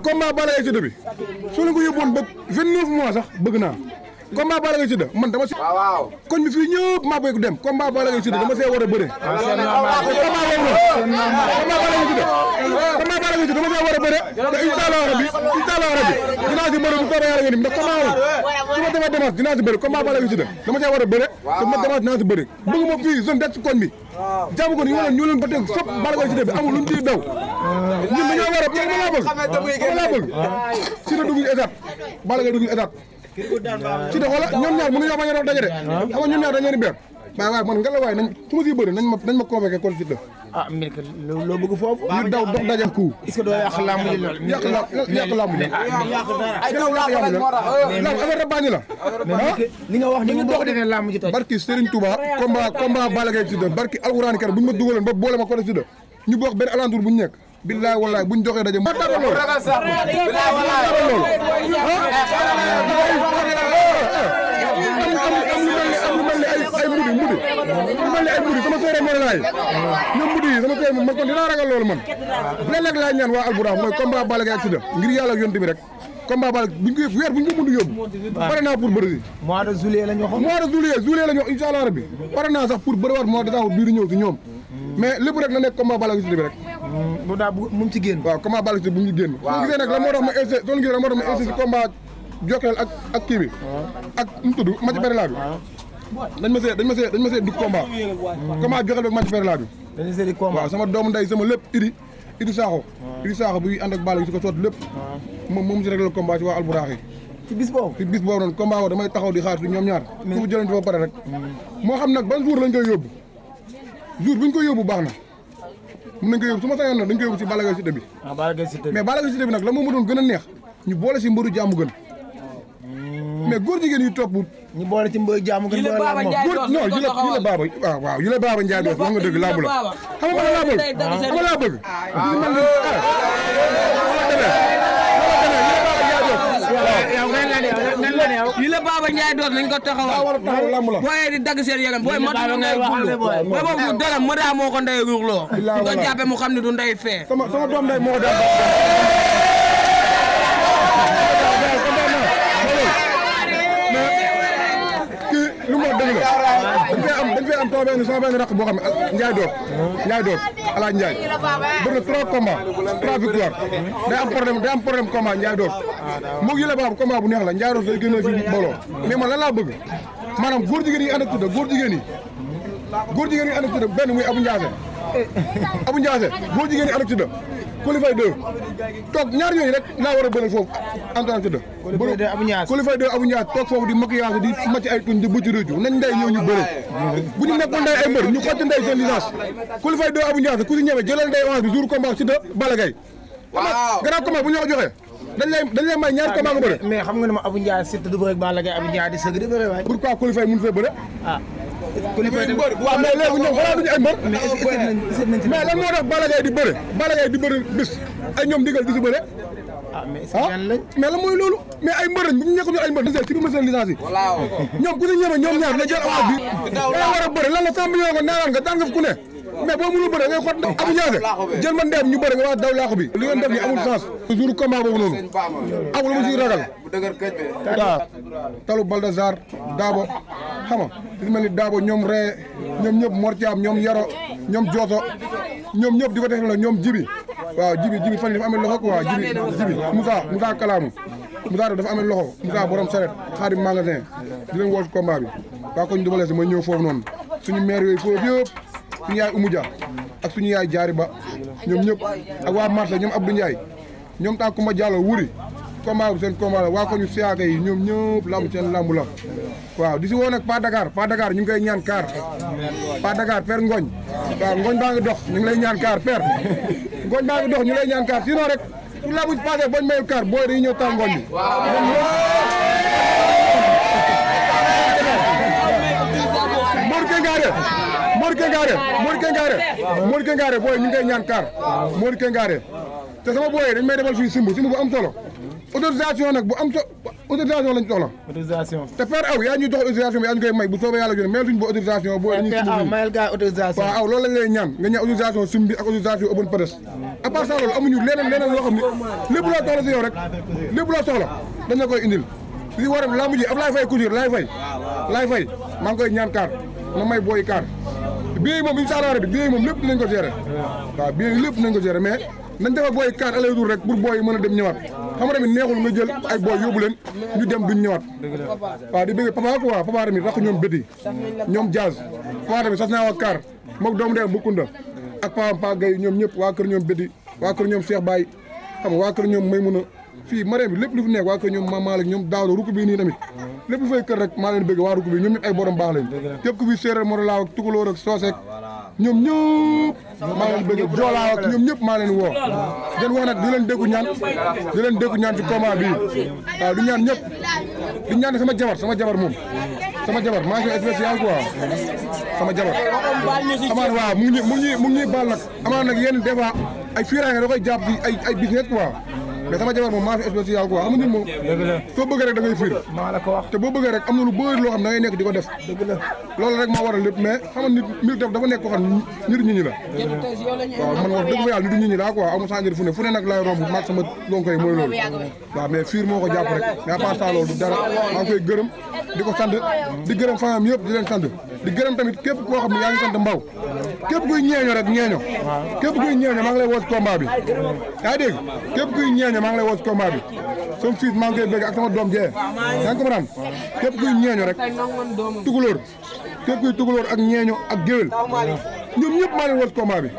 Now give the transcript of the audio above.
combat Balla Gaye Siteu bi soo leen ko yóbbuwoon ba 29 mois sax bëgg naa combat Balla Gaye Siteu man dama si koñ bi fii ñëpp maa bëgg dem combat Balla Gaye Siteu dama see war a bëre combat Balla Gaye Siteu dama see war a bëre te incha allah rabi dinaa si bëre bu soobee yàlla ngeen ndax combat su ma demee dimanche dinaa si bëre combat Balla Gaye Siteu dama see war a bëre te ma dimanche dinaa si bëre bëgg ma fii zone det si koñ bi jàmm ko ni ñu leen ba teg sop Balla Gaye Siteu bi amul luñ ciy daw ñun dañoo war a laa bëgg Siteu dugg étape Balla Gaye dugg étape Siteu xoola ñoom ñaar mënuñoo bañ a doon daje de xam nga ñoom ñaar dañ leen di beer waaye man nga la waaye nañ su ma siy bëri nañ ma convaincre kon Siteu ah mais loo bëgg foofu ñu daw dox daje ku est-ce que doo yàq lamb ji lool yàq lamb ji lamb affaire da bañ la li nga wax ni mu boo defee lamb ji toj barki Serigne Touba combat Balla Gaye Siteu barki alxuraan kër buñ ma dugaloon ba boole ma ko Siteu ñu bokk benn alentour buñ nekk billaay wallaay buñ joxee daje ma dara loolu am lu mel ni ay mudi sama seere moo laay ñoom mudi yi sama seere man kon dinaa ragal loolu man léeg-léeg laay ñaan waa Albourakh mooy combat Balla Gaye ak Siteu ngir yàlla ak yonent bi rek combat Balla buñ ko weer buñ ko mën a yóbbu pare naa pour bëri mois de juillet la ñu waxoon mois de juillet la ñu wax incha allah rabbi pare naa sax pour bëriwaat mois de décembre bii di ñëw si ñoom mais lépp rek na nekk combat Balla Gaye Siteu bi rek mu daa mu ci génn waaw combat Balla Gaye Siteu bu mu ci génn soo gisee nag la moo tax ma insisté soo gisee nag moo tax ma insisté si combat Jokal ak kii bi ak nu mu tudd match Perla bi dañ ma see dugg combat Jokal bi match Perla bi dañu see di combat waaw sama doomu ndey sama lépp Idi Sakho buy ànd ak Balla Gaye si ko sotti lépp moom si réglé combat si waa Albourakh yi ci bis boobu noonu combat boobu damay taxaw di xaar si ñoom ñaar su mu jëlante ba pare rek moo xam nag ban jour lañ koy yóbbu jour buñ koy yóbbu baax na mën nañ koy yóbbu su ma sañoon nag dañ koy yóbbu si Balla Gaye Siteu bi mais Balla Gaye Siteu bi nag la moom ma doon gën a neex ñu boole si mbëru jàmm gën mais góor jigéen yi topp ñu boole ci mbëru jàmm gën boole ak moom góor non yi la baaba waaw yi la baaba Ndiaye doos wax nga dëgg làmb la xam nga laa bëgg yi la Baba Ndiaye doon nañ ko taxawal booy di dagg seen yaram booy matu ngay gullu booy boobu du dara ma daa moo ko ndey ruuxloo ñu ko jàppe mu xam ne du ndey fee sama doom ndey moo ko daan kii lu ma dëgg la dañ fay am sama benn raq boo xam ne Ndiaye Doos Alaaji Ndiaye bëri na 3 combats 3 victoires day am problème combat Ndiaye Doos moo yi la baabu combat bu neex la Ndiaye Doos day génne si mbooloo mais man lan laa bëgg maanaam góor jigéen yi ànd ak Siteu góor jigéen yi ànd ak Siteu benn muy Abou Ndiassé góor jigéen yi ànd ak Siteu Qualifié 2 toog ñaar ñooñu rek laa war a bëri foofu Antoine Siteu Qualifié 2 Abou Ndiassé toog foofu di maquillage di macc ay tuñ di bëcc rëccu nañ ndey ñëw ñu bëri bu ñu nekkul ndey ay mbër ñu xotti ndey seen licence Qualifié 2 Abou Ndiassé ku si ñëwee jëlal ndey avance bi jour combat Siteu Balla Gaye gannaaw combat bu ñu ko joxee dañ lay may ñaari combat nga bëre mais xam nga ne ma Abou Ndiassé Siteu du bëre ak Balla Gaye Abou Ndiassé di sëgg di bëre waay pourquoi Qualifié mun fee bëre Qualifié waaw mais léegi ñoom xanaa duñu ay mbër mais lan moo tax Balla Gaye di bëre bis ay ñoom digal di si bëre mais la mooy loolu mais ay mbër lañ bu ñu nekkoon ay mbër ci bi ma seen licence yi ñoom ku si ñëwee ñoom ñaar na jël avance bi da war a bëre lan la 100 millions nga neenaan nga daan nga fi ku ne mais boo mënul bëre ngay xot Abou Ndiassé jël ma ndeem ñu bëre nga waa daw laaxu bi li ngeen def ni amul sens jour combat boobu noonu amul lu mu siy ragal waaw talu Baldazar Daabo xam nga li mel ni Daabo ñoom ree ñoom ñëpp Mor Thiam ñoom Yaro ñoom Jooto ñoom ñëpp di ko def la ñoom Jibi waaw Jibi fan yi dafa amee loxo quoi Jibi Moussa Kalaamu Moussa dafa amee loxo Moussa borom saret Xaadim magasin di leen woo si combat bi waa ko ñu dama lees ma ñëw foofu noonu suñu maire yooyu foofu yëpp suñu yaay Oumou Dia ak suñu yaay Jaari Ba ñoom ñëpp ak waa marché ñoom Abdou Ndiaye ñoom temps Koumba Diallo wuri combat bi seen combat la waa ko ñu siyaaka yi ñoom ñëpp lamb seen lamb la waaw di si woo nag Pa Dakar ñu ngi koy ñaan kaar Pa Dakar père Ngooñ waaw Ngooñ baa ngi dox ñu ngi lay ñaan kaar père Ngooñ baa ngi dox ñu lay ñaan kaar sinon rek su lamb ji passé bañ mayul kaar booy dañuy ñëw taal Ngooñ bi Modou Kengaare booy ñu ngi koy ñaan kaar Modou Kengaare te sama booy dañ may defal fii simb bu am solo autorisation nag bu am autorisation lañ soxla autorisation te père aw yaa ñuy dox autorisation bi yaa ñu koy may bu soobee yàlla jone même suñu bo autorisation booy dañuy simb mayel gaa autorisation waaw aw loolu lañ lay ñaan nga ñaan autorisation simb bi ak autorisation open presse à part ça loolu amuñu leneen loo xam ne lépp loo soxla si yow rek lépp loo soxla dañ la koy indil li war a lamb ji Ablaye Faye Couture laay fay maa ngi koy ñaan kaar na may booy kaar bii moom incha allah rabi bii moom lépp dinañ ko gérer waaw bii lépp dinañ ko gérer mais nañ defa booy kaar aller retour rek pour booy mën a dem ñëwaat xam nga tamit neexul nga jël ay booy yóbbu leen ñu dem duñ ñëwaat waaw di bëgg papa quoi papa tamit rax ñoom béti ñoom Diaz papa tamit sas naa waa kaar moom doomu dee Bukunda ak papa Pa Gueye ñoom ñëpp waa kër ñoom béti waa kër ñoom Cheikh Baye xam nga waa kër ñoom Maymouna fii maree bi lépp lu fi nekk waa kër ñoom Mame Malick ñoom Daawdo rukk bii nii tamit lépp lu fay kër rek maa leen bëgg waa rukk bi ñoom ñëpp ay borom baax lañ képp ku fi séeréer moo laaw ak tukulóor ak sooseek ñoom ñëpp maa leen bëgg joolaaw ak ñoom ñëpp maa leen woo den wax nag di leen déggu ñaan ci combat bii waaw di ñaan ñëpp di ñaan sama jabar moom sama jabar mention spéciale quoi sama jabar amaana waaw mu ngi ñuy baal nag amaana nag yenn des fois ay fiiraange da koy jàpp ci ay business quoi mais sama jabar moom mention spéciale quoi xam nga nit moom soo bëggee rek da ngay fiir te boo bëggee rek am na lu bëri loo xam da ngay nekk di ko def loolu rek moo waral lépp mais xam nga nit militaire dafa nekk ko xam nit ñi la waaw man wax dëgg fa yàlla nit ñi la quoi amu sanjër fu ne nag laay romb maag sama donko yi mooy loolu waaw mais fiir moo ko jàpp rek mais à part ça loolu du dara maa ngi koy gërëm di ko sant di gërëm famille yëpp di leen sant di gërëm tamit képp koo xam ne yaa ngi sant Mbaw képp kuy ñeeño rek ñeeño képp kuy ñeeño maa ngi lay woo ci combat bi yaa dégg képp kuy ñeeño maa ngi lay woo ci combat bi sama fils maa ngi koy bëgg ak sama doom jee yaa ngi comprendre képp kuy ñeeño rek tukulóor képp kuy tukulóor ak ñeeño ak géwél ñoom ñëpp maa leen woo ci combat bi